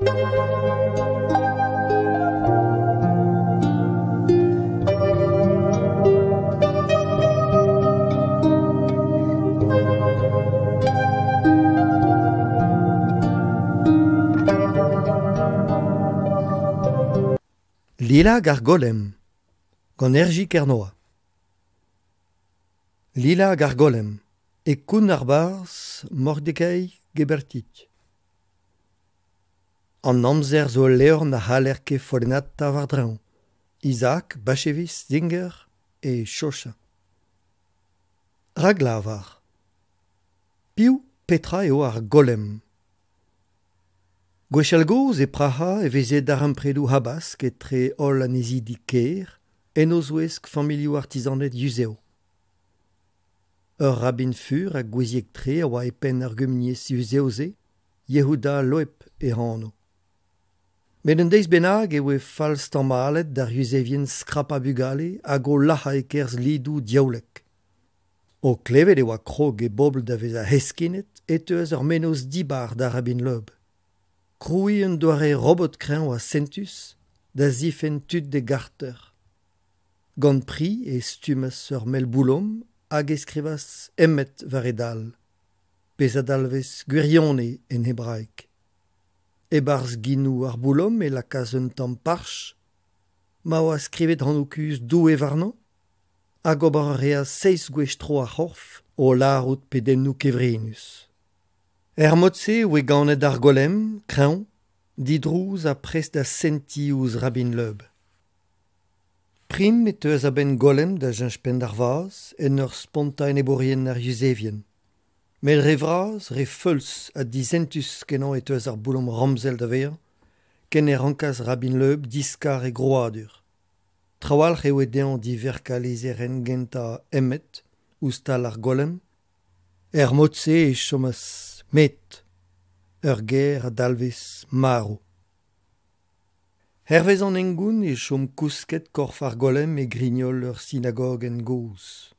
Lila hag ar Golem gant RJ Kernoa. Lila hag ar Golem e koun ar barzh Mordecai Gebertit. An amzer zo ul levr na c'haller ket follennata war-dreñv. Isaac Bashevis Singer e Shosha. Raklavar. Piv petra eo ar Golem? Gwechall-gozh e Praha e veze darempredoù habask etre holl annezidi kêr, en o zouesk familhoù artizaned yuzev. Ur rabin fur ha gouiziek-tre a oa e penn ar gumuniezh yuzev-se, Yehuda Loeb e anv. Met un deiz bennak e voe falstamallet d'ar Yuzevien skrapañ bugale hag o lazhañ e-kerzh lidoù diaoulek. O klevet e oa krog e bobl da vezañ heskinet e teuas ur mennozh dibar da Rabin Loeb. Krouiñ un doare robot kreñv ha sentus da zifenn tud e garter. Gant pri e stummas ur mell boulom hag e skrivas Emmet war e dal, pezh a dalvez gwirionez en hebraeg. E-barzh genoù ar boulom e lakaas un tamm parch ma oa skrivet anv-kuzh Doue warnañ hag ober a reas seizh gwech tro ar c'horf o lârout pedennoù kevrinus. Er mod-se e voe ganet ar Golem, kreñv, didrouz ha prest da sentiñ ouzh Rabin Loeb. Prim e teuas a-benn Golem da cheñch penn d'ar vazh en ur spontañ enebourien ar Yuzevien. Met re vras, re feuls ha disentus-kenañ e teuas ar boulom ramzel da vezañ, ken e rankas Rabin Loeb diskar e grouadur. Trawalc'h e oa dezhañ diverkañ lizherenn gentañ Emmet ouzh tal ar Golem. Er mod-se e chomas met ur ger a dalvez marv. Hervez an hengoun e chom kousket korf ar Golem e grignol ur sinagogenn gozh.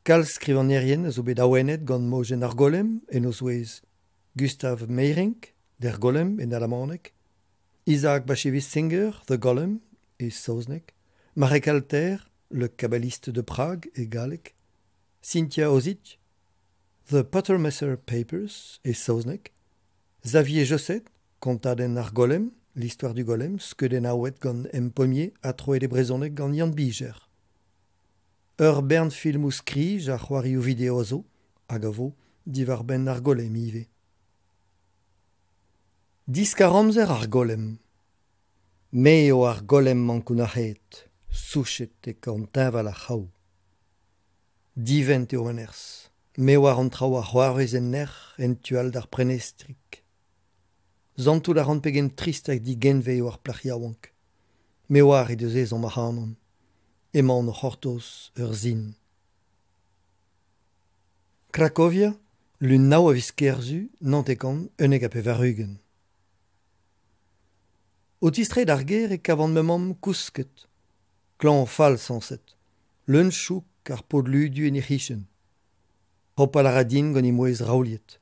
Kalz skrivagnerien a zo bet awenet gant mojenn ar Golem, en o zouez Gustav Meyrink, Der Golem en alamaneg, Isaac Bashevis Singer, The Golem e saozneg, Marek Alter, Le Kabbaliste de Prague e galleg, Cynthia Ozick, The Puttermesser Papers e saozneg, Xavier Josset, kontadenn ar Golem, L'histoire du Golem, skeudennaouet gant M. Pommier ha troet e brezhoneg gant Yann Bijer. Ur bern filmoù skrij ha c'hoarioù video a zo, hag a vo, diwar-benn ar Golem ivez. Diskar-amzer ar Golem. Me eo ar Golem ankounac'haet, souchet e korn teñval ar c'hraou. Divent eo ma nerzh. Me 'oar an traoù a c'hoarvez en nec'h en tu all d'ar prenestrig. Santout a ran pegen trist hag digenvez eo ar plac'h yaouank. Me 'oar he deus ezhomm ac'hanon. Emaon o c'hortoz ur sin. Krakovia, lun nav a viz Kerzu, 1991. O tistreiñ d'ar gêr e kavan ma mamm kousket. Klañv-fall sañset. Leun-chouk ar pod-ludu en he c'hichen. Hopal a ra din gant he mouezh raouliet.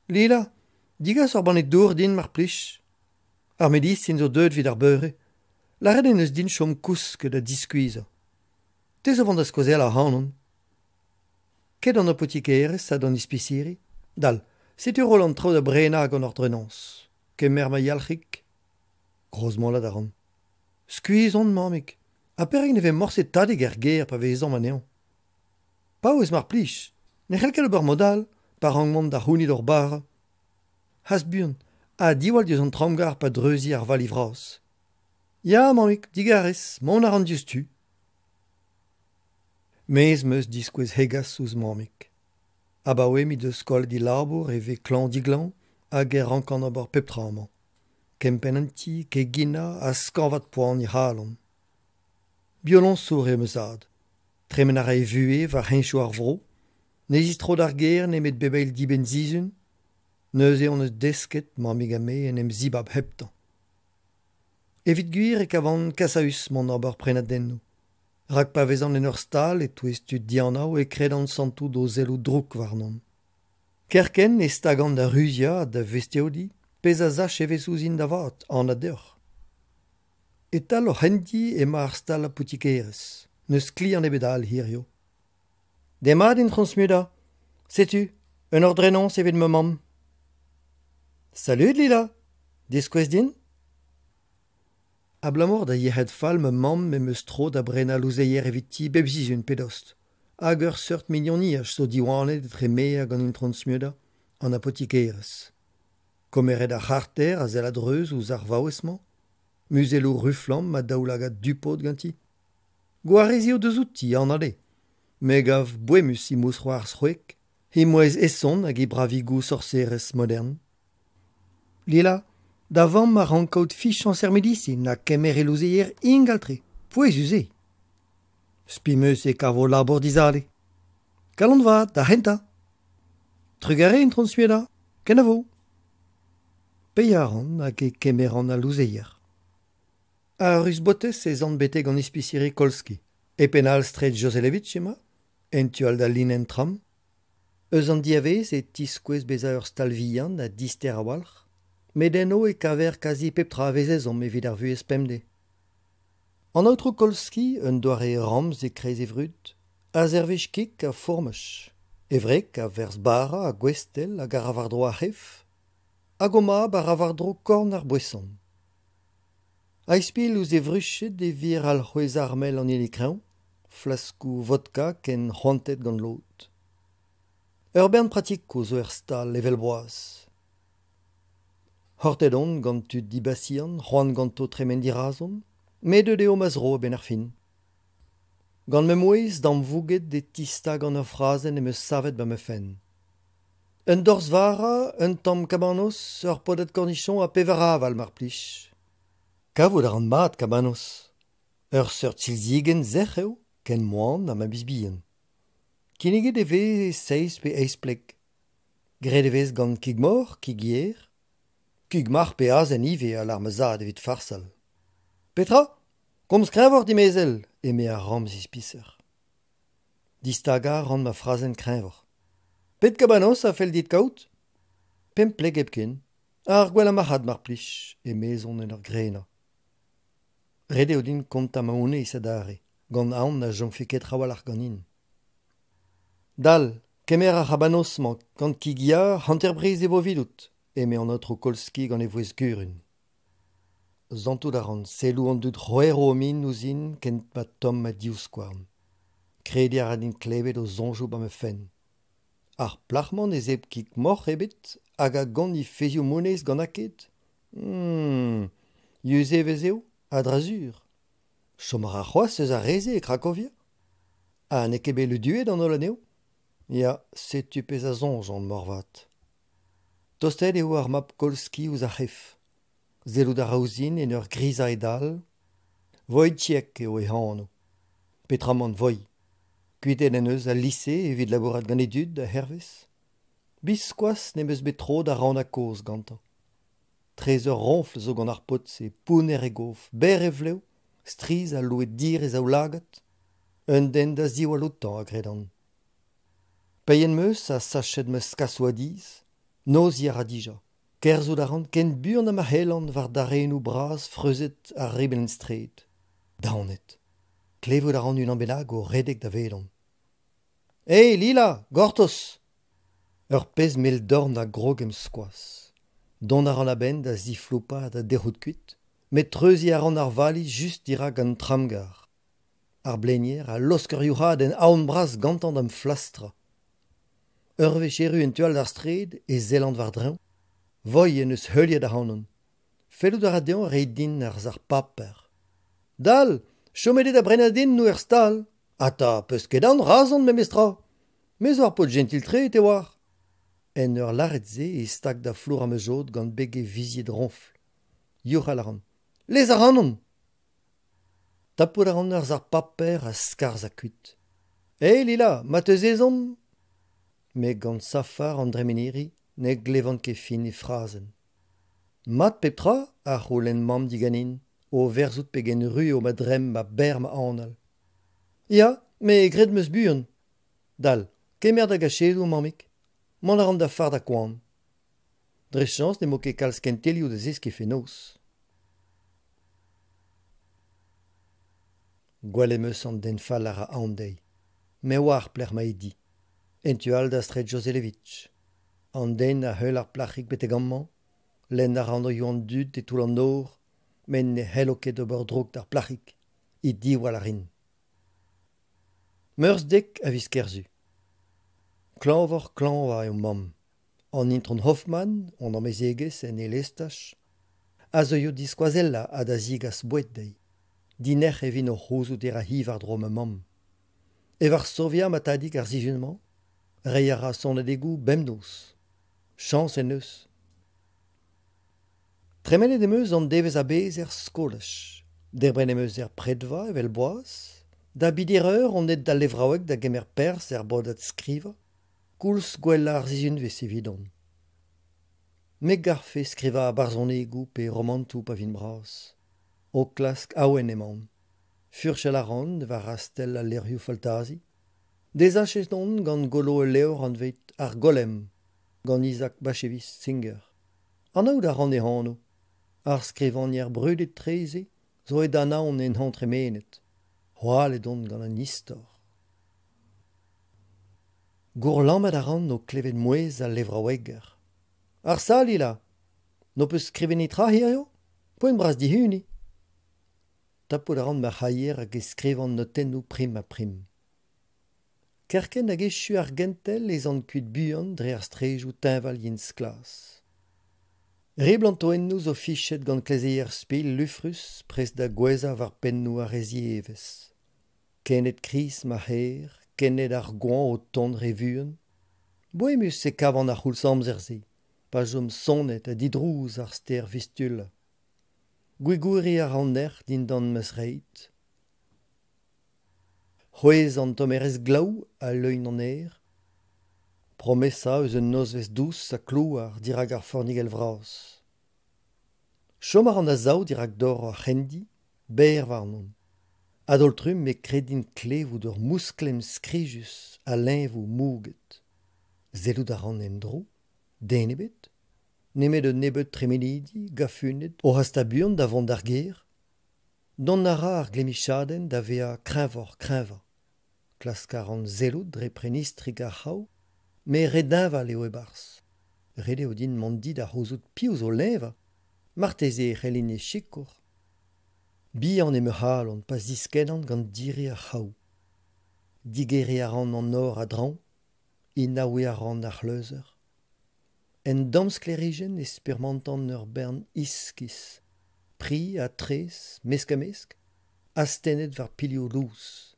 Lila, degas ur banne dour din mar plij. Ar medisin zo deuet evit ar beure. Lâret en deus din chom kousket ha diskuizhañ. Te zo vont da skoazellañ ac'hanon. Ket d'an apotikerezh ha d'an ispisiri. Dal, setu roll an traoù da brenañ gant ordrenañs. Kemer ma yalc'hig. Grozmolat a ran. Skuizh on, mammig. Ha perak ne vez morse tadig er gêr pa vez ezhomm anezhañ ? Paouez mar plij, ne c'hell ket ober mod all pa rank mont da c'hounit hor bara. Hast buan, ha diwall diouzh an tramgarr pa dreuzi ar vali vras. Ya, mammig, digarez, mont a ran diouzhtu. Mezh 'm eus diskouez hegas ouzh mammig. Abaoe m'he deus kollet he labour e vez klañv-diglañv hag e rankan ober pep tra amañ. Kempenn an ti, keginañ ha skañvaat poan he c'halon. Bioloñsour eo ma zad. Tremen a ra e vuhez war henchoù ar vro. Ne zistro d'ar gêr nemet bep eil dibenn-sizhun. Neuze hon eus desket, mammig ha me, en em zibab heptañ. Evit gwir e kavan kasaüs mont ober prenadennoù. Rak pa vezan en ur stal e-touez tud dianav e kredan santout o selloù drouk warnon. Kerkent e stagan da ruziañ ha da vesteodiñ. Pezh a sach evezh ouzhin da vat, anat deoc'h. E-tal hor c'hendi emañ ar stal apotikerezh. N'eus kliant ebet all hiziv. Demat, Intron Smuda. Setu, un ordrenañs evit ma mamm. Salud Lila! Diskouez din. Abalamour da yec'hed fall ma mamm em eus tro da brenañ louzeier eviti bep sizhun pe dost. Hag ur seurt mignoniaj zo diwanet etre me hag an Intron Smuda, an apotikerez. Komeret ar c'harter a sell a-dreuz ouzh ar vaouez-mañ, muzelloù ruz-flamm ha daoulagad du-pod ganti. Gwareziñ o deus outi, anat eo. Me 'gav boemus he mousc'hoarzh c'hwek, he mouezh heson hag he bravigoù sorserez modern. Lila, da vamm a rank kaout fichañs er medisin ha kemer he louzeier ingal-tre, pouezus eo. Spi 'm eus e kavo labour dizale. Kalon vat, d'ar c'hentañ. Trugarez, Intron Sueda. Kenavo. Paeañ a ran hag e kemeran al louzeier. A-ruz-botez ez an betek an ispisiri Kolski. E penn all straed Joselevitch emañ, en tu all d'al linenn tram. Eus an diavaez e tiskouez bezañ ur stal vihan ha dister a-walc'h, met eno e kaver kazi pep tra a vez ezhomm evit ar vuhez pemdez. An aotrou Kolski, un doare ramz e-kreiz e vrud, a servij kig ha fourmaj. E wreg a werzh bara ha gwestell hag a ra war-dro ar c'hef, hag o mab a ra war-dro korn ar boeson. A-ispilh ouzh e vruched e vir alc'hwez armel an hini kreñv, flaskoù vodka ken c'hoantet gant lod. Ur bern pratikoù zo er stal evel boaz. C'hortet on gant tud dibasiant c'hoant ganto tremen dirazon, met deut eo ma zro a-benn ar fin. Gant ma mouezh damvouget e tistagan ur frazenn em eus savet ba ma fenn. Un dorzh vara, un tamm kabanos, ur podad kornichon ha pevar aval mar plij. Kavout a ran mat kabanos. Ur seurt silzigenn sec'h eo, ken moan ha ma biz bihan. Kinniget e vez e seizh pe eizh pleg. Graet e vez gant kig-moc'h, kig-yer, kig-marc'h pe azen ivez a lâr ma zad evit farsal. Petra ? Komz kreñvoc'h, dimezell, eme ar ramz ispiser. Distagañ a ran ma frazenn kreñvoc'h. Pet kabanos a fell dit kaout ? Pemp pleg hepken. Ar gwellañ marc'had mar plij, emezon en ur grenañ. Ret eo din kontañ ma onez adarre, gant aon na chomfe ket trawalc'h ganin. Dal, kemer ar c'habanos-mañ, gant kig yar hanter-briz e vo evidout, eme an aotrou Kolski gant e vouezh gurun. Santout a ran selloù an dud c'hwerv o min ouzhin kent ma tomm ma divskouarn. Krediñ a ra din klevet o soñjoù ba ma fenn. Ar plac'h-mañ ne zebr kig-moc'h ebet hag a gont he fezhioù moneiz gant aked ? Hum, yuzevez eo, a-dra-sur. Chom a ra c'hoazh eus ar re-se e Krakovia ? Ha n'eo ket bet luduet an holl anezho ? Ya, setu pezh a soñjan moarvat. Tostaet eo ar mab Kolski ouzh ar c'hef. Sellout a ra ouzhin en ur grizañ e dal. Wojciech eo e anv. Petramant Voi. Kuitaet en deus al lise evit labourat gant e dud, a-hervez. Biskoazh n'em eus bet tro da rannañ kaoz gantañ. Tres ur roñfl zo gant ar paotr-se, pounner e gof, berr e vlev, strizh ha louet-dir e zaoulagad. Un den da ziwall outañ, a gredan. Paeet 'm eus ha sachet ma skasoù a-dizh. Noziñ a ra dija. Kerzhout a ran ken buan ha ma c'hellan war darennoù bras freuzet ar riblenn-straed. Daonet. Klevout a ran unan bennak o redek davedon. Hey Lila, gortoz ! Ur pezh mell-dorn a grog em skoaz. Dont a ran a-benn da zifloupañ ha da dec'hout kuit, met treuziñ a ran ar vali just dirak an tramgarr. Ar blenier a laosk ur youc'hadenn aon bras gantañ da'm flastrañ. Ur wech erru en tu all d'ar straed e sellan war-dreñv. Voi en deus heuliet ac'hanon. Fellout a ra dezhañ reiñ din ar sac'h paper. Dal, chomet eo da brenañ din er stal. Ata, 'peus ket aon razon memestra. Me zo ar paotr jentil-tre, te oar. En ur lâret se e stag da flourañ ma jod gant beg e vizied roñfl. Youc'hal a ran. Lez ac'hanon ! Tapout a ran ur sac'h paper ha skarzhañ kuit. Hey Lila, ma 'teus ezhomm ? Met gant safar an dremeniri ne glevan ket fin he frazenn. Mat pep tra ? a c'houlenn mamm diganin, o verzout pegen ru eo ma dremm ha berr ma anal. Ya, met graet 'm eus buan. Dal, kemer da gachedoù, mammig. Mont a ran da fardañ koan. Dre chañs n'em bo ket kalz kentelioù da zeskiñ fenoz. Gwelet em eus an den fall a ra aon dezhi. Me 'oar pelec'h emañ e di. En tu all da straed Joselevitch. An den a heul ar plac'hig betek amañ, lenn a ra anvioù an dud e toull an nor, met ne c'hello ket ober droug d'ar plac'hig. He diwall a rin. Meurzh dek a viz Kerzu. Klañvoc'h-klañvañ eo mamm. An itron Hoffmann, hon amezegez en he lestaj, a zeuio d'he skoazellañ ha da zegas boued dezhi. Dinec'h e vin o c'houzout e ra-hi war-dro ma mamm. E Varsovia ma tadig ar sizhun-mañ. Reiñ a ra sonadegoù bemnoz. Chañs en deus. Tremenet em eus an devezh a-bezh er skolaj. Debret em eus er predva evel boaz. Da beder eur on aet d'al levraoueg da gemer perzh er bodad skrivañ. Koulz gwellañ ar sizhunvezh evidon. Me 'garfe skrivañ barzhonegoù pe romantoù pa vin bras. O klask awen emaon. Furchal a ran war rastell al levrioù faltazi. Desachet on gant golo ul levr anvet Ar Golem gant Isaac Bashevis Singer. Anaout a ran e anv. Ar skrivagner brudet-tre-se zo aet da Anaon en hañv tremenet. Hoalet on gant an istor. Gourlammat a ran o klevet mouezh al levraoueger. Arsa, Lila, n'ho peus skrivet netra hiziv ? Poent bras dihuniñ. Tapout a ran ma c'haier hag e skrivan notennoù prim-ha-prim. Kerkent hag echu ar gentel ez an kuit buan dre ar straedoù teñval yen-sklas. Ribl an toennoù zo fichet gant klezeier spilh lufrus prest da gouezhañ war pennoù ar re zievezh. Kened kriz ma c'hêr, kened ar goañv o tont re vuan. Boemus e kavan ar c'houlz-amzer-se, pa chom sonnet ha didrouz ar stêr Vistula. Gwigouriñ a ra an erc'h dindan ma zreid. C'hwezh an tommerezh glav a leugn an aer. Promesa eus un nozvezh dous ha klouar dirak ar fornigell vras. Chom a ran a-sav dirak dor ar c'hendi, berr warnon. A-daol-trumm e kredin klevout ur mousklemm skrijus ha leñvoù mouget. Sellout a ran en-dro, den ebet, nemet un nebeud tremenidi gafunet o hastañ buan da vont d'ar gêr. Dont a ra ar glemmichadenn da vezañ kreñvoc'h-kreñvañ. Klask a ran sellout dre prenistrig ar c'hraou, met re deñval eo e-barzh. Ret eo din mont di da c'houzout piv zo leñvañ. Marteze e c'hellin e sikour. Bihan eo ma c'halon pa ziskennan gant diri ar c'hraou. Digeriñ a ran an nor a-dreñv, enaouiñ a ran ar c'hleuzeur. En damsklêrijenn e spurmantan ur bern iskis, pri ha traezh mesk-ha-mesk, astennet war pilhoù lous.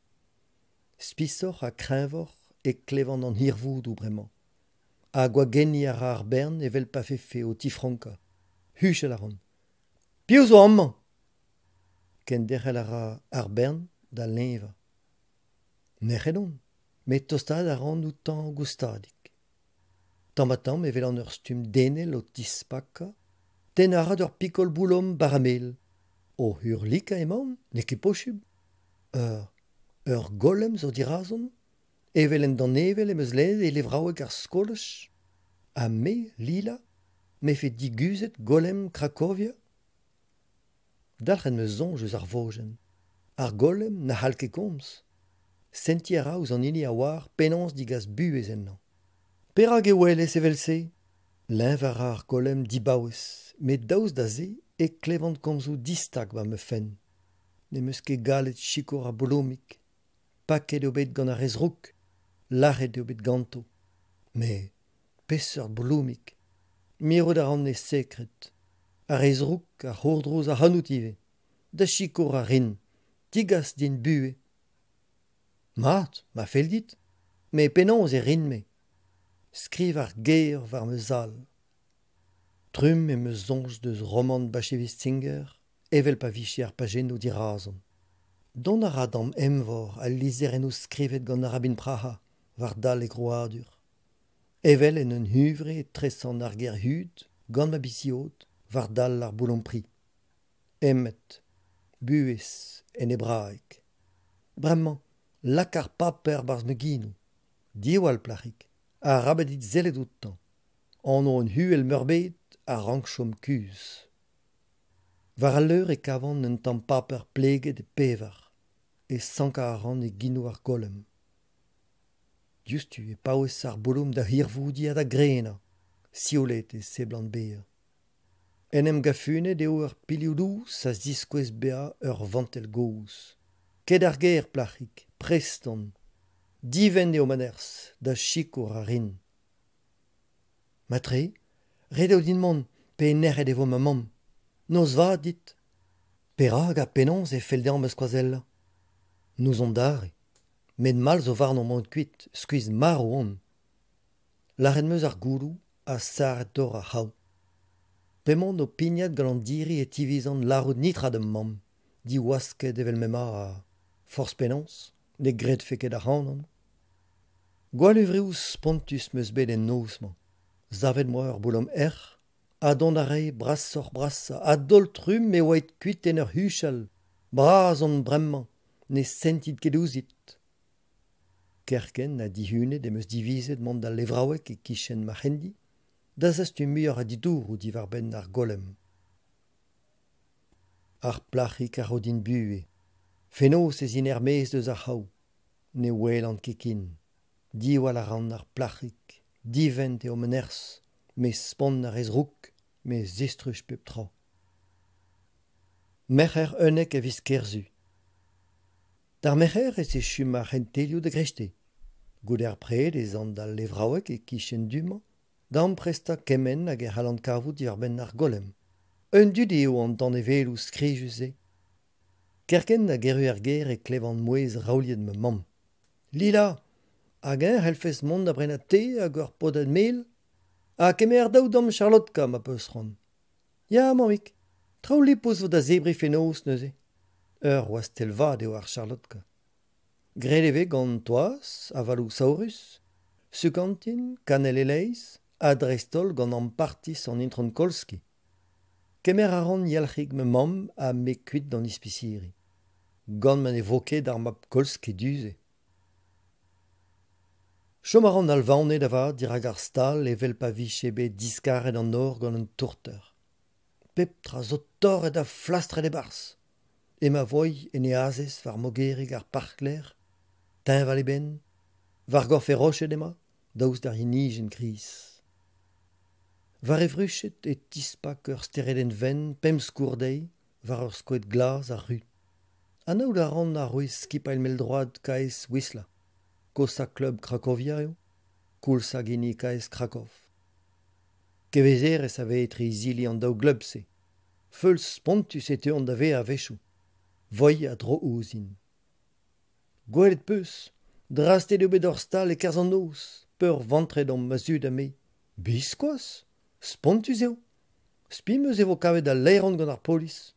Spisoc'h ha kreñvoc'h e klevan an hirvoudoù bremañ. Ha gwagenniñ a ra ar bern evel pa vefe o tifronkañ. Huchal a ran. Piv zo amañ ? Kenderc'hel a ra ar bern da leñvañ. Nec'het on, met tostaat a ran outañ goustadik. Tamm-ha-tamm e welan ur stumm denel o tispakañ. Tennañ a ra d'ur pikol boulom bara-mel. O hurlikañ emaon, n'eo ket posupl. Ur ur golem zo dirazon. Evel en danevell em eus lennet e levraoueg ar skolaj. Ha me, Lila, 'mefe diguzhet golem Krakovia ? Dalc'het 'm eus soñj eus ar vojenn. Ar golem na c'hall ket komz. Sentiñ a ra ouzh an hini a oar penaos degas buhez ennañ. Perak e ouelez evel-se ? Leñvañ a ra ar golem dibaouez, met daoust da se e klevan komzoù distag war ma fenn. Ne'm eus ket gallet sikour ar bolomig. Paket eo bet gant ar re zrouk, lâret eo bet ganto. Met peseurt bolomig ? Mirout a ran e sekred. Ar re zrouk a c'hourdrouz ac'hanout ivez. Da sikour a rin. Degas din buhez. Mat, ma fell dit. Met penaos e rin-me ? Skriv ar ger war ma zal. Trumm em eus soñj deus romant Bashevis Singer evel pa vije ar pajennoù dirazon. Dont a ra d'am eñvor al lizherennoù skrivet gant Rabin Praha war dal e grouadur. Evel en un huñvre e tresan ar ger hud gant ma biz-yod war dal ar boulom-pri. Emmet, buhez en hebraeg. Bremañ, lak ar paper 'barzh ma genoù. Diwall, plac'hig, arabat dit sellet outañ. Anv un uhel-meurbet a rank chom kuzh. War al leur e kavan un tamm paper pleget e pevar. E sankañ a ran e genoù ar golem. Diouzhtu e paouez ar bolom da hirvoudiñ ha da grenañ. Sioulet e seblant bezañ. En em gafunet eo er pilhoù dous a ziskouez bezañ ur vantell gozh. Ket d'ar gêr, plac'hig, prest on. Divent eo ma nerzh, da sikour a rin. Matre, ret eo din mont, pe nec'het e vo ma mamm. Noz vat dit. Perak ha penaos e fell dezhañ ma skoazellañ ? N'ouzon dare. Met mall zo warnon mont kuit, skuizh-marv on. Lâret 'm eus ar gouloù ha sarret dor ar c'hraou. P'emaon o pignat gant an diri e tivizan lârout netra da'm mamm, diwasket evel m'emañ ha, forzh penaos, ne gredfe ket ac'hanon. Gwallhuñvreoù spontus 'm eus bet en noz-mañ. Savet 'm boa ur boulom erc'h ha dont a rae brasoc'h-brasañ a-daol-trumm e oa aet kuit en ur huchal Bras on bremañ, ne sentit ket ouzhit. Kerkent ha dihunet em eus divizet mont d'al levraoueg e-kichen ma c'hendi da zastum muioc'h a ditouroù diwar-benn ar golem. Ar plac'hig a ro din buhez. Fenoz ez in er-maez eus ar c'hraou. Ne welan ket ken. Diwall a ran ar plac'hig. Divent eo ma nerzh. Me spont ar re zrouk, me zistruj pep tra. Merc'her 11 a viz Kerzu. D'ar Merc'her ez echu ma c'hentelioù da greisteiz. Goude ar pred ez an d'al levraoueg e-kichen du-mañ da amprestañ kement hag e c'hallan kavout diwar-benn ar golem. Un dudi eo an danevelloù skrijus-se. Kerkent hag erru er gêr e klevan mouezh raouliet ma mamm. Lila, hag-eñ c'hellfes mont da brenañ te hag ur podad mel ? Ha kemer daou damm Charlotka ma 'peus c'hoant. Ya, mammig, traoù lipous 'vo da zebriñ fenoz neuze. Ur wastell vat eo ar Charlotka. Graet e vez gant toaz, avaloù saourus, sukantin, kanell e-leizh ha dreist-holl gant ampartiz an itron Kolski. Kemer a ran yalc'hig ma mamm ha me kuit d'an ispisiri. Gant ma ne vo ket ar mab Kolski du-se. Chom a ran alvaonet avat dirak ar stal evel pa vije bet diskaret an nor gant un tourter. Pep tra zo torret ha flastret e-barzh. Emañ Voi en e azez war mogerig ar parklec'h, teñval e benn. War gorf e roched emañ, daoust d'ar yenijenn griz. War e vruched e tispak ur steredenn wenn pemp skourr dezhi war ur skoed glas ha ru. Anaout a ran arouez skipailh mell-droad KS Wisla. Koshañ klub Krakovia eo, koulz hag hini KS Kraków. Kevezerezh a vez etre izili an daou glub-se. Feuls-spontus e teuont da vezañ a-wechoù. Voi a dro ouzhin. Gwelet 'peus, drastet eo bet hor stal e-kerzh an noz, peurvantret omp ma zud ha me. Biskoazh ! Spontus eo. Spi 'm eus e vo kavet al laeron gant ar polis.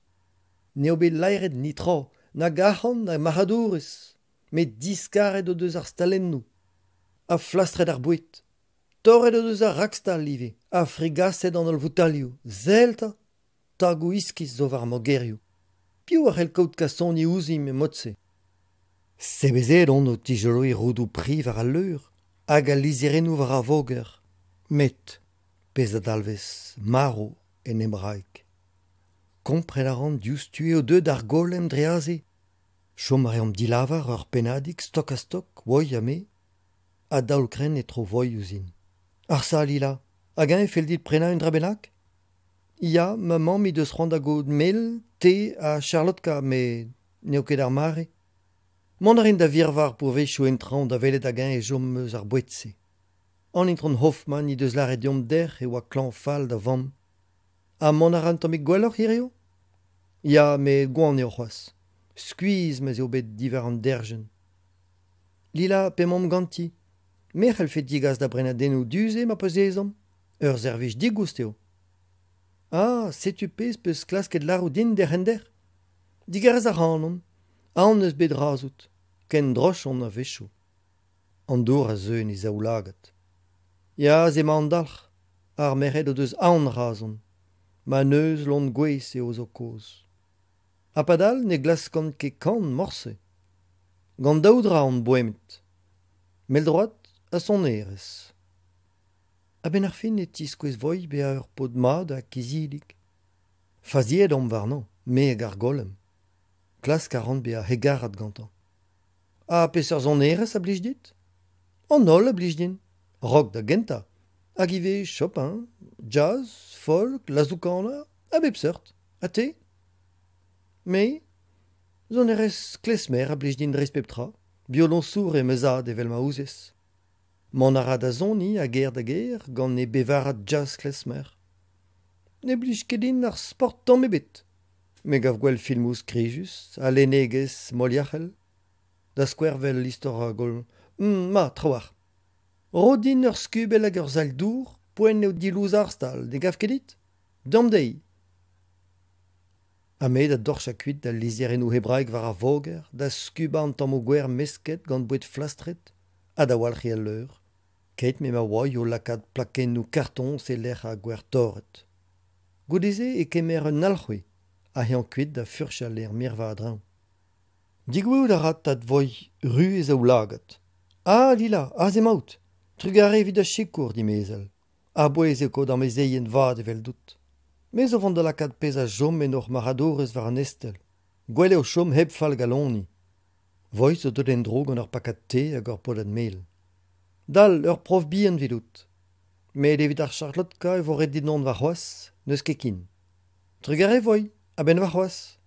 N'eo bet laeret netra, nag arc'hant na marc'hadourezh, met diskaret o deus ar stalennoù ha flastret ar boued. Torret o deus ar rakstal ivez ha frigaset an holl voutailhoù. Sell 'ta ! Tagoù iskis zo war ar mogerioù. Piv a c'hell kaout kasoni ouzhimp e mod-se ? Sebezet on o tizoloiñ roudoù pri war al leur hag al lizherennoù war ar voger. Met pezh a dalvez marv en hebraeg. Kompren a ran diouzhtu eo deuet ar golem dre aze. Chom a reomp dilavar ur pennadig stok-ha-stok, Voi ha me. A-daol-krenn e tro Voi ouzhin. Arsa, Lila, hag-eñ e fell dit prenañ un dra bennak ? Ya, ma mamm he deus c'hoant da gaout mel, te ha Charlotka, met n'eo ket ar mare. Mont a rin da virva ar pourvezioù en traoñ da welet hag-eñ e chom eus ar boued-se. An itron Hoffmann he deus lâret deomp dec'h e oa klañv-fall da vamm. Ha mont a ra un tammig gwelloc'h hiziv ? Ya, met gwan eo c'hoazh. Skuizh ma'z eo bet diwar an derjenn. Lila, p'emaomp ganti, me c'hellfe degas da brenadennoù du-se ma 'peus ezhomm. Ur servij digoust eo. Ah, setu pezh 'peus klasket lârout din derc'hent-dec'h. Digarez ac'hanon, aon eus bet razout, ken droch on a-wechoù. An dour a zeu en e zaoulagad. Ya, aze emañ an dalc'h. Ar merc'hed o deus aon razon. Ma neuz lon gouez eo zo kaoz. Ha padal ne glaskan ket kann morse. Gant daou dra on boemet. Mell-droad ha sonerezh. A-benn ar fin e tiskouez Voi bezañ ur paotr mat ha kizidik. Faziet omp warnañ, me hag ar golem. Klask a ran bezañ hegarat gantañ. Ha peseurt sonerezh a blij dit ? An holl a blij din. Rock da gentañ, hag ivez Chopin, jazz, folk, lazoù-kanañ, a bep seurt. Ha te ? Me ? Sonerezh klezmer a blij din dreist pep tra. Bioloñsour eo ma zad evel ma ouzez. Mont a ra da soniñ a gêr da gêr gant e bevarad jazz klezmer. Ne blij ket din ar sport tamm ebet. Me gav gwell filmoù skrijus ha lennegezh moliac'hel. Da skouer 'vel istor ar gol. Ma, trawalc'h. Ro din ur skubell hag ur sal-dour, poent eo dilouzañ ar stal, ne gav ket dit ? Deomp dezhi. Ha me da dorchañ kuit al lizherennoù hebraek war ar voger, da skubañ an tammoù gwer mesket gant boued flastret ha da walc'hiñ al leur, keit m'emañ Roy o lakaat plakennoù kartoñs e-lec'h ar gwer torret. Goude-se e kemer un alc'hwez ha eñ kuit da furchal er mirva a-dreñv. Degouezhout a ra tad Voi ruz e zaoulagad. A, Lila, aze emaout ! Trugarez evit da sikour, dimezell. A-bouez eo kaout amezeien vat eveldout. Me zo vont da lakaat pezh a chom en hor marc'hadourezh war an eztaol. Gwell eo chom hep fallgaloniñ. Voi zo deuet en-dro gant ur pakad te hag ur podad mel. Dal, ur prof bihan evidout. Met evit ar Charlotka e vo ret din dont warc'hoazh, n'eus ket ken. Trugarez, Voi, a-benn warc'hoazh.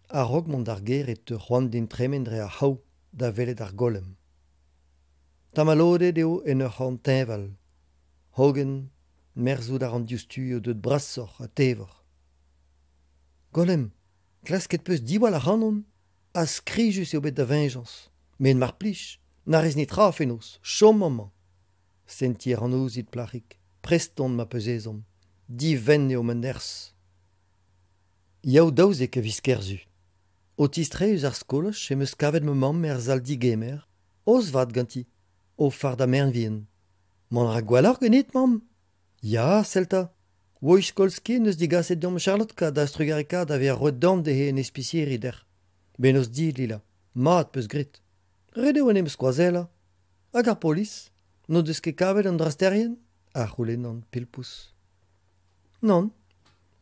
A-raok mont d'ar gêr e teu c'hoant din tremen dre ar c'hraou da welet ar golem. Tamalodet eo en ur c'horn teñval. Hogen merzout a ran diouzhtu eo deuet brasoc'h ha tevoc'h. Golem, klasket 'peus diwall ac'hanon ha skrijus eo bet da veñjañs. Met mar plij, na rez netra fenoz, chom amañ. Sentiñ a ran ouzhit, plac'hig, prest on ma 'peus ezhomm. Divent eo ma nerzh. Yaou 12 a viz Kerzu. O tistreiñ eus ar skolaj em eus kavet ma mamm er sal-degemer, aoz vat ganti, o fardañ merenn-vihan. Mont a ra gwelloc'h ganit, mamm ? Ya, sell 'ta ! Wojskolski en deus degaset deomp Charlotka da trugarekaat da vezañ roet dorn dezhe en ispisiri dec'h. Bennozh dit, Lila. Mat 'peus graet. Ret eo en em skoazellañ. Hag ar polis ? N'o deus ket kavet an drasterien ? a c'houlennan pilpous. Nann.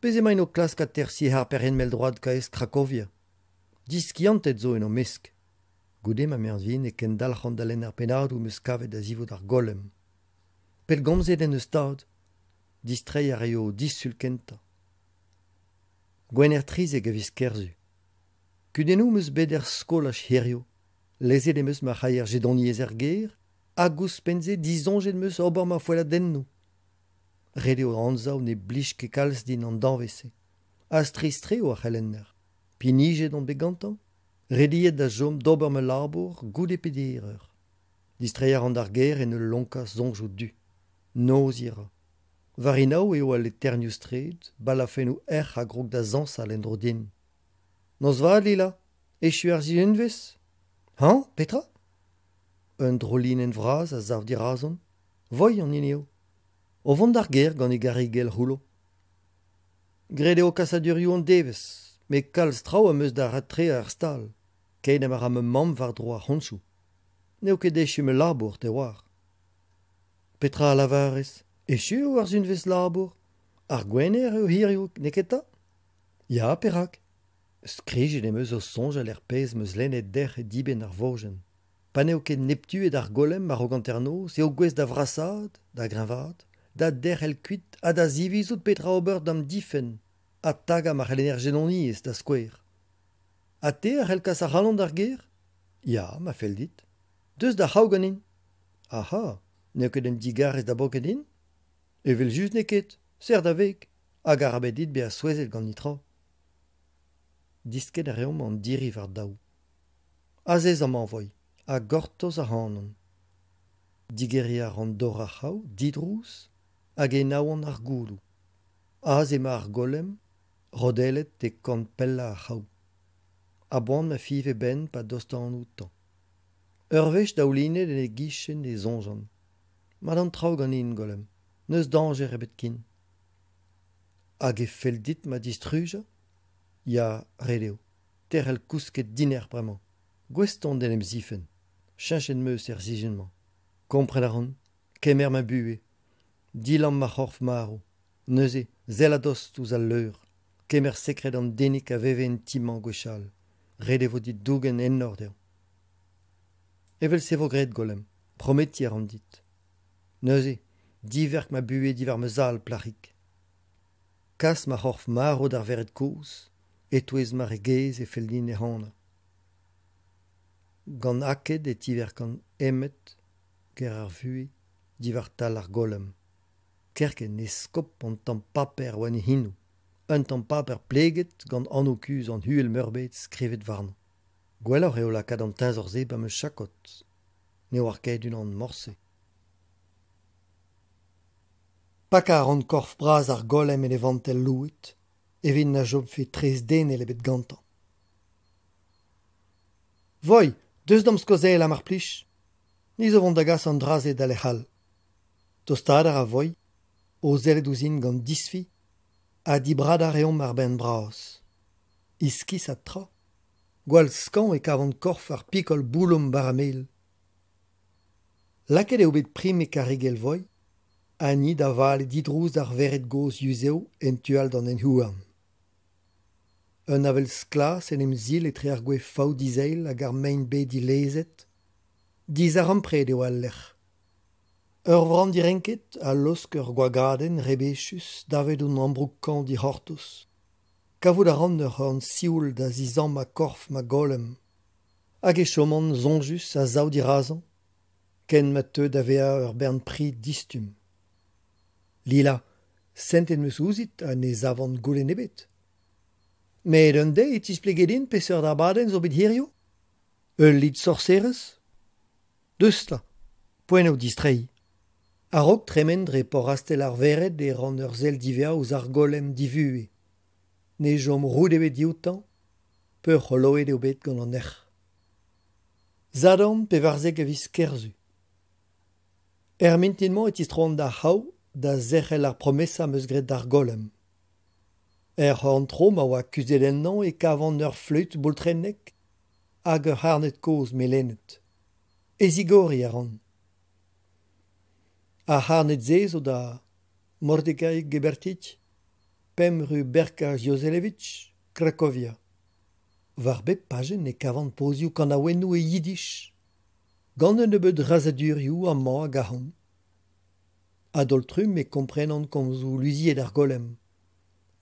Bez' emaint o klask atersiñ harperien mell-droad kaezh Krakovia. Diskianted zo en o mesk. Goude ma merzhin e kendalc'han da lenn ar pennadoù 'm eus kavet a-zivout ar golem. Pellgomzet en deus tad. Distreiñ a raio disul kentañ. Gwener 13 a viz Kerzu. Kudennoù 'm eus bet er skolaj hiziv. Lezet em eus ma c'haier jedoniezh er gêr hag ouzhpenn-se disoñjet 'm eus ober ma foelladennoù. Ret eo anzav ne blij ket kalz din an danvez-se. Ha strizh-tre eo ar c'helenner. Pinijet on bet gantañ, rediet da chom d'ober ma labour goude peder eur. Distreiñ a ran d'ar gêr en ul lonkañ soñjoù du. Noziñ a ra. War enaou eo al leternioù-straed, balafennoù erc'h a grog da zañsal en-dro din. Noz vat, Lila. Echu ar sizhunvezh ? Hañ, petra ? Un drolinenn vras a sav dirazon. Voi an hini eo. O vont d'ar gêr gant e garrigell c'houllo. Graet eo kasadurioù an devezh, met kalz traoù am eus da ratreañ er stal, keit ha ma ra ma mamm war-dro ar c'hontoù. N'eo ket echu ma labour, te 'oar. Petra a lavarez ? Echu eo ar sizhunvezh labour ? Ar Gwener eo hiriv, n'eo ket 'ta ? Ya, perak ? Skrijet em eus o soñjal er pezh 'm eus lennet dec'h e dibenn ar vojenn. Pa n'eo ket neptuet ar golem a-raok hanternoz eo gouest da vrasaat, da greñvaat, da derc'hel kuit ha da zivizout petra ober da'm difenn ha tagañ ma c'helenner jedoniezh da skouer. Ha te a c'hell kas ac'hanon d'ar gêr ? Ya, ma fell dit. Deus d'ar c'hraou ganin. Ac'ha, n'eo ket un digarez da boket din ? Evel-just n'eo ket, serr da veg, hag arabat dit bezañ souezhet gant netra. Diskenn a reomp an diri war daou. Azez amañ, Voi, ha gortoz ac'hanon. Digeriñ a ran dor ar c'hraou, didrouz, hag enaouan ar gouloù. Aze emañ ar golem, rodellet e korn pellañ ar c'hraou. A-boan ma fiñv e benn pa dostaan outañ. Ur wech daoulinet en e gichen e soñjan. Mat an traoù ganin, Golem, n'eus dañjer ebet ken. Hag e fell dit ma distrujañ ? Ya, ret eo. Tec'hel kousket dinec'h bremañ. Gouest on d'en em zifenn. Cheñchet 'm eus er sizhun-mañ. Kompren a ran. Kemer ma buhez. Dilamm ma c'horf marv. Neuze, sell a-dost ouzh al leur. Kemer sekred an denig a veve en ti-mañ gwechall. Ret e vo dit dougen enor dezhañ. Evel-se 'vo graet, Golem. Prometiñ a ran dit. Neuze, diverk ma buhez diwar ma zal, plac'hig. Kas ma c'horf marv d'ar vered kozh, e-touez ma re gaezh e fell din ehanañ. Gant aked e tiverkan Emmet, ger ar vuhez, diwar tal ar golem. Kerkent e skop an tamm paper war e c'henoù, un tamm paper pleget gant anv-kuzh an Uhel-meurbet skrivet warnañ. Gwelloc'h eo lakaat an teñzor-se ba ma chakod, ne oar ket unan morse. Pakañ a ran korf bras ar golem en e vantell louet, evit na chomfe tres denel ebet gantañ. Voi, deus d'am skoazellañ mar plij. Ni zo 'vont da gas an dra-se da lec'h all. Tostaat a ra Voi, o sellet ouzhin gant disfi, ha dibradañ a reomp ar bern bras. Iskisat tra. Gwall skañv e kavan korf ar pikol boulom bara-mel. Lakaet eo bet prim e karrigell Voi, ha ni da vale didrouz d'ar vered gozh yuzev en tu all d'an hent-houarn. Un avel sklas en em sil etre ar gwez fav dizeil hag ar mein-bez dilezet. Dizarempred eo al lec'h. Ur vran direnket a laosk ur goagadenn rebechus davet hon ambroug-kañv dic'hortoz. Kavout a ran ur c'horn sioul da zizammañ korf ma golem. Hag e choman soñjus a-sav dirazañ, ken ma teu da vezañ ur bern pri distumm. Lila, sentet 'm eus ouzhit ha ne savan goulenn ebet. Met un deiz e tisplege din peseurt abadenn zo bet hiziv ? Ul lid sorserezh ? Deus 'ta, poent eo distreiñ. A-raok tremen dre porrastell ar vered e ran ur sell diwezhañ ouzh ar golem divuhez. Ne chom roud ebet dioutañ, peurc'holoet eo bet gant an erc'h. Sadorn pevarzek a viz Kerzu. Er mintin-mañ e tistroan d'ar c'hav da zerc'hel ar promesa 'm eus graet d'ar golem. Er c'horn-tro ma oa kuzhet ennañ e kavan ur fleüt boultrennek hag ur c'harned kozh melenet. E zigoriñ a ran. Ar c'harned-se zo da Mordecai Gebertich, pemp ru Berka Joselevitch, Krakovia. War bep pajenn e kavan pozioù kanaouennoù e yiddish, gant un nebeud razadurioù amañ hag ahont. A-daol-trumm e komprenan komzoù luziet ar golem.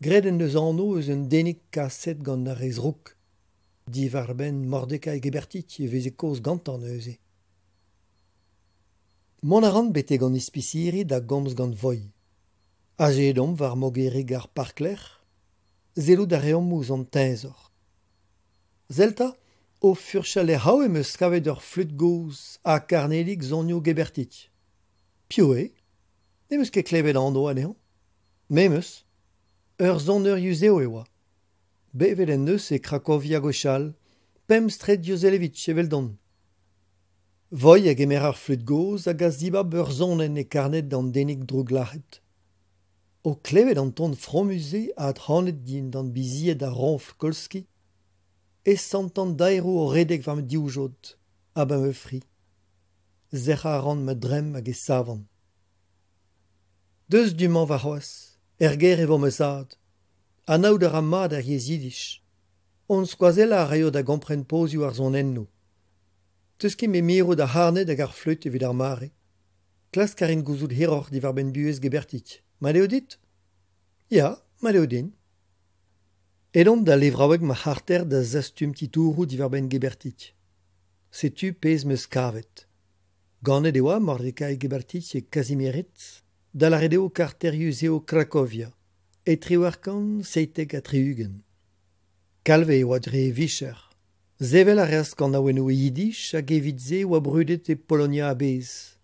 Graet en deus anv eus un denig kaset gant ar re zrouk. Diwar-benn Mordecai Gebertich e veze kaoz gantañ neuze. Mont a ran betek an ispisiri da gomz gant Voi. Azeet omp war mogerig ar parklec'h. Sellout a reomp ouzh an teñzor. Sell 'ta, o furchal er c'hav em eus kavet ur fleüt gozh ha karnedig sonioù Gebertich. Piv eo ? N'em eus ket klevet anv anezhañ. Me 'm eus. Ur soner yuzev e oa. Bevet en deus e Krakovia gwechall, pemp straed Joselevitch eveldon. Voi a gemer ar fleüt gozh hag a zibab ur sonenn e karned an denig drouglac'het. O klevet an ton fromus-se adc'hanet dindan bizied ar roñfl Kolski e santan daeroù o redek war ma divjod ha ba ma fri. Sec'hañ a ran ma dremm hag e savan. Deus du-mañ warc'hoazh, er gêr e vo ma zad. Anaout a ra mat ar yezh yiddish. Hon skoazellañ a raio da gompren pozioù ar sonennoù. 'Teus ket met mirout ar c'harned hag ar fleüt evit ar mare. Klask a rin gouzout hiroc'h diwar-benn buhez Gebertich. Mat eo dit ? Ya, mat eo din. Edon da levraoueg ma c'harter da zastum titouroù diwar-benn Gebertich. Setu pezh 'm eus kavet. Ganet e oa Mordecai Gebertich e Kazimierz, da lâret eo karter yuzev Krakovia, e 1877. Kalvez e oa dre e vicher. Sevel a reas kanaouennoù e yiddish hag evit se e oa brudet e Polonia a-bezh.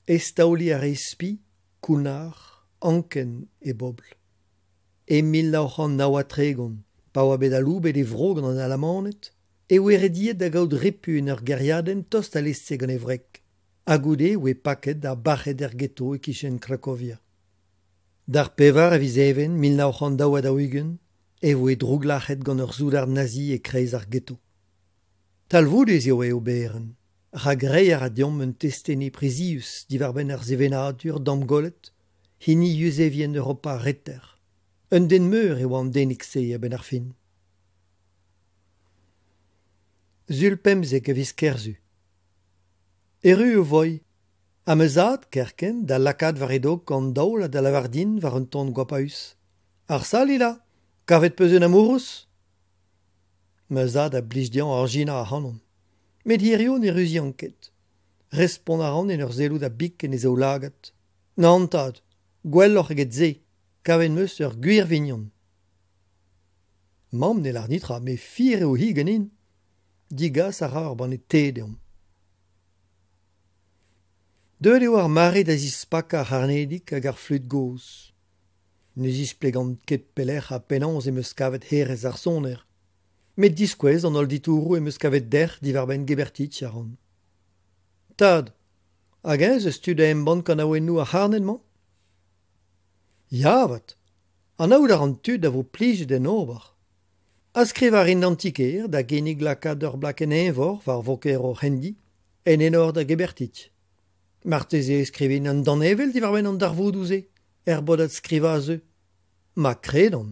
Eztaoliñ a rae spi, kounnar, anken e bobl. E 1939, pa oa bet aloubet e vro gant an Alamaned, e oe rediet da gaout repu en ur gêriadenn tost alese gant e wreg, ha goude e oe paket ha bac'het er ghetto e-kichen Krakovia. D'ar pevar a viz Even 1942 e voe drouglac'het gant ur soudard nazi e-kreiz ar ghetto. Talvoudus eo e oberenn, rak reiñ a ra deomp un testeni prizius diwar-benn ar sevenadur damgollet, hini Yuzevien Europa ar Reter. Un den meur e oa an denig-se a-benn ar fin. Sul 15 a viz Kerzu. Erru e voi, ha ma zad, kerkent, da lakaat war e dog an daol ha da lavar din war un ton goapaus. Arsa, Lila, kavet 'peus un amourouz? Ma zad a blij dezhañ arjinañ ac'hanon. Met hiziv ne ruzian ket. Respont a ran en ur sellout a-bik en e zaoulagad. Nann tad, gwelloc'h eget se, kavet 'm eus ur gwir vignon. Mamm ne lâr netra met fier eo-hi ganin. Degas a ra ur banne te deomp. Deuet eo ar mare da zispakañ ar c'harnedig hag ar fleüt gozh. Ne zisplegan ket pelec'h ha penaos em eus kavet hêrezh ar soner. Met diskouez an holl ditouroù em eus kavet dec'h diwar-benn Gebertitch a ran. Tad, hag-eñ ez eus tu da embann kanaouennoù ar c'harned-mañ ? Ya avat, anaout a ran tud a vo plijet d'en ober. Ha skrivañ a rin d'an ti-kêr da ginnig lakaat ur blakenn-eñvor war voger hor c'hendi en enor da Gebertitch. Marteze e skrivin un danevell diwar-benn an darvoudoù-se er bodad skrivañ a zeu. Ma kredan.